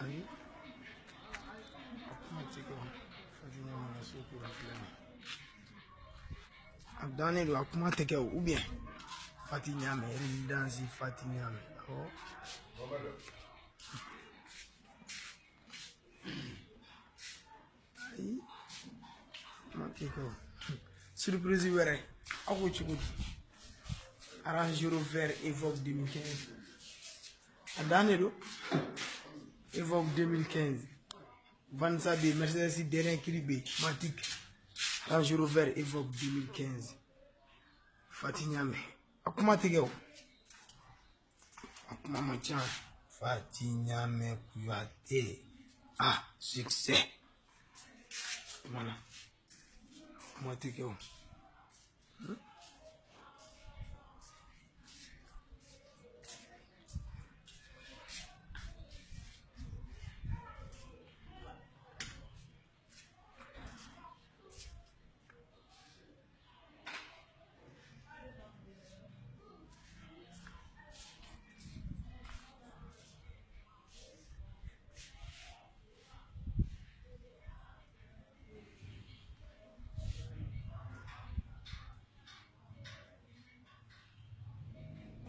Ayi, a kuma tɛ kɛ o. Fati Ɲame ka so kura filɛ nin ye, a dannen don. A kuma tɛ kɛ o. Ou bien Fati Ɲame résidence, Fati Ɲame, awɔ. Ayi, kuma tɛ kɛ o. Surprise wɛrɛ, aw ko cogo di? Range Rover Evoque 2015, a dannen don. Evoque 2015, Vansa bɛ yen, Mercedes dernier cri bɛ yen, Matic, Range Rover Evoque 2015, Fati Ɲame. A kuma tɛ kɛ o, a kuma man ca. Fati Ɲame Kuyate, ah, succès. Kuma na, kuma tɛ kɛ o.